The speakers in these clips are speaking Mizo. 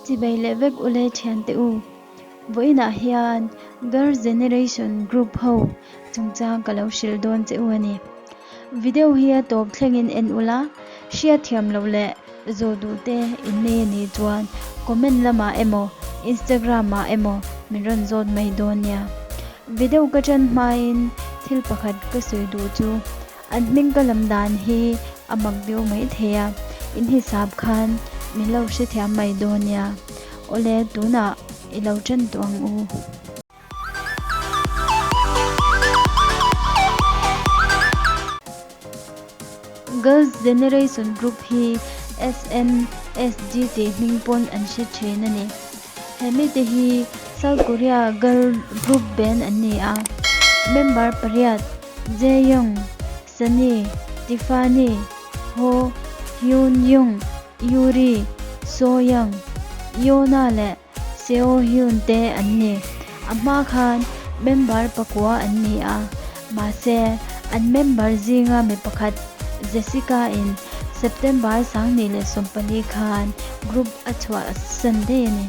Chibai leh vek ule thiante u. Vawiinah hian Girls Generation Group ho chungchang ka lo hrilh dawn che u a ni. Video hi a tawp thlengin en ula, hriatthiam loh leh zawh duh te in nei a nih chuan comment lamah emaw Instagram ah emaw min rawn zawt mai dawn nia. Video ka ṭan hmain thil pakhat ka sawi duh chu an hming ka lam dan hi a mak deuh mai thei a, in hisap khan min lo hrethiam mai dawn nia. Awle tunah i lo ṭan tawh ang u. Girls Generation Group hi SNSD tih hming pawn an hre thin a ni. He mite hi South Korea girl group band an ni a. Member pariat Jaeyoung, Sunny, Tiffany, Ho, Hyun Young, Yuri, Soyoung, Yoona leh Seo Hyun te an ni. A hma khan member pakua an ni a, mahse an member zinga mi pakhat Jessica in September 2014 khan group a chhuahsan daih a ni.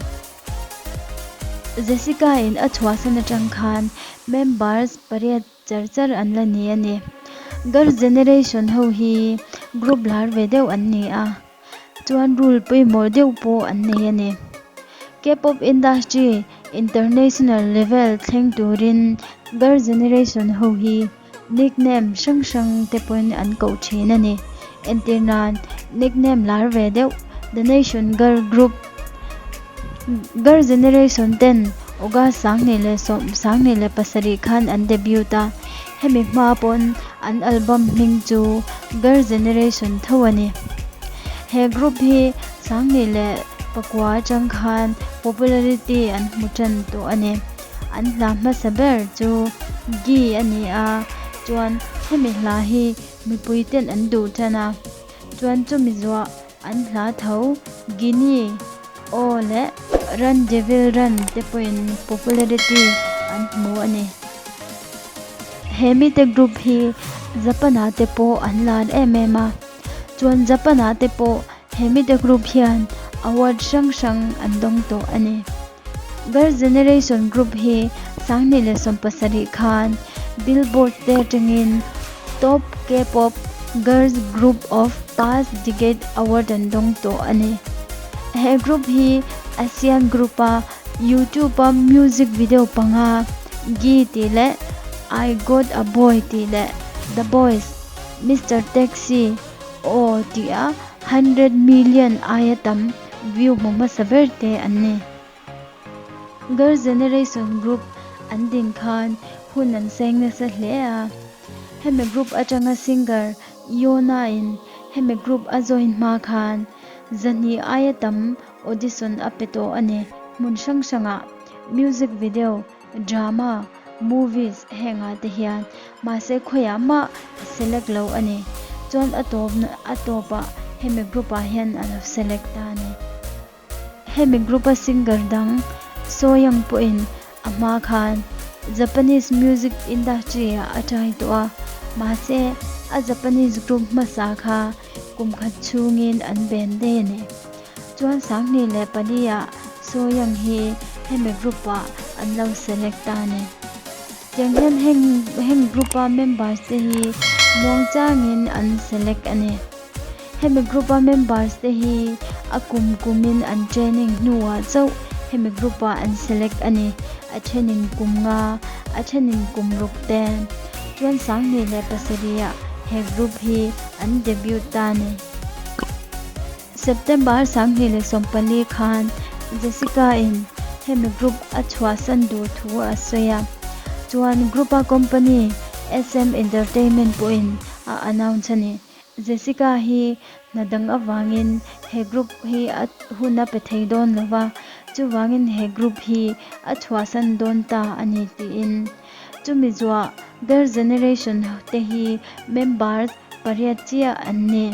Jessica in a chhuahsan atang khan members pariat char char an la ni a ni. Girls Generation ho hi group lar ve deuh an ni a. Chuan rule pawimawh deuh pawh an nei a ni. K-pop industry international level thleng turin Girl Generation ho hi nickname hrang hrang te pawhin an koh thin a ni. Entir nan nickname lar ve deuh The Nation Girl Group, Girl Generation ten August 2027 khan an debut a, Hemi hma pawn an album hming chu Girl Generation tho a ni. He group hi 2009 atang khan popularity an hmu tan tawh a ni. An hla hmasa ber chu Gee a ni a, chuan hemi hla hi mipui ten an duh tan a, chuan chumi zuah An hla tho Guinea, Aw leh Run Devil Run te pawhin popularity an hmu a ni. He mite group hi Japan-ah te pawh an lar em em a, chuan Japan-ah te pawh he mite group hian award hrang hrang an dawng tawh a ni. Girls Generation group hi 2017 khan Billboard te atangin Top K-pop Girls Group of Past Decade award an dawng tawh a ni. He group hi Asian group-a YouTube-a music video panga Gee tih leh I Got a Boy tih leh The Boys, Mister Taxi, Aw tih-a 100 million aia tam view hmu hmasa ber te an ni. Girls Generation group an din khan hun an seng nasa hle a. Hemi group atanga singer Yoona in hemi group a join hma khan 200 aia tam audition a pe tawh a ni. Hmun hrang hrangah music video, drama, movies hengah te hian mahse khawiah mah a select lo a ni. Chuan a tawp a tawpah hemi group ah hian a lo select ta a ni. Hemi group a singer dang Soyoung pawhin a hma khan Japanese music industry ah a try tawh a, mahse a Japanese group hmasa kha kum khat chhungin an ben daih a ni. Chuan 2004 ah Soyoung hi hemi group ah an lo select ta a ni. Tiang hian heng heng group a members te hi muangchangin an select a ni. Hemi group a members te hi a kum kumin an training hnuah chauh hemi group ah an select a ni. A thenin kum nga, a thenin kum ruk te. Chuan 2007 ah he group hi an debut ta a ni. September 2014 khan Jessica in hemi group a chhuahsan duh thu a sawi a. Chuan group a company SM Entertainment pawhin a announce a ni. Jessica hi hna dang avangin he group hi a hun a pe thei dawn lo va, chuvangin he group hi a chhuahsan dawn ta a ni tiin. Chumi zuah Girls Generation te hi members pariat chiah an ni.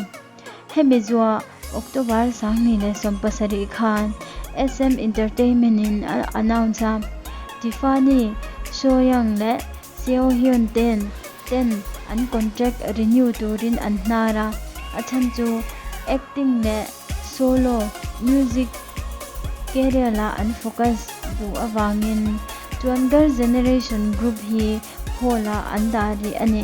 Hemi zuah October 2017 khan SM Entertainment in a announce a, Tiffany, Soyoung leh Seo Hyun ten ten an contract renew turin an hnar a, a chhan chu acting leh solo music Career ah an focus duh avangin chuan Girls Generation group hi hold ah an dah rih a ni.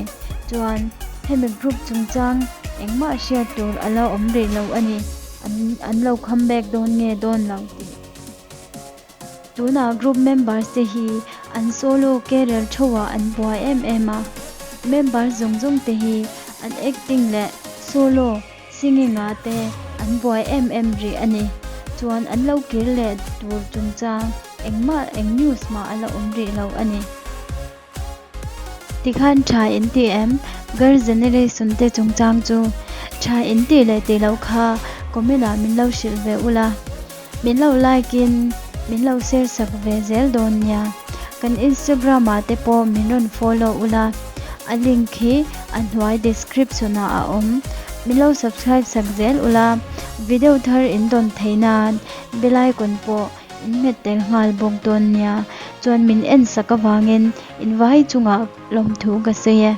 Chuan hemi group chungchang engmah hriat tur a la awm rih lo a ni. An an lo come back dawn nge dawn lo tih. Tunah group members te hi an solo career theuhah an buai em em a. Members zawng zawng te hi an acting leh solo singing ah te an buai em em rih a ni. Chuan an lo kir leh tur chungchang engmah eng news mah a la awm rih lo a ni. Tikhan tha in ti em? Girls generation te chungchang chu tha in tih leh tih loh kha comment ah min lo hrilh ve ula. Min lo like in min lo share sak ve zel dawn nia. Kan Instagram ah te pawh min rawn follow ula. A link hi a hnuai description ah a awm. Min lo subscribe sak zel ula. Video thar in dawn theih nan bell icon pawh In hmet tel nghal bawk dawn nia, chuan min en sak avangin in vai chungah lawmthu ka sawi e.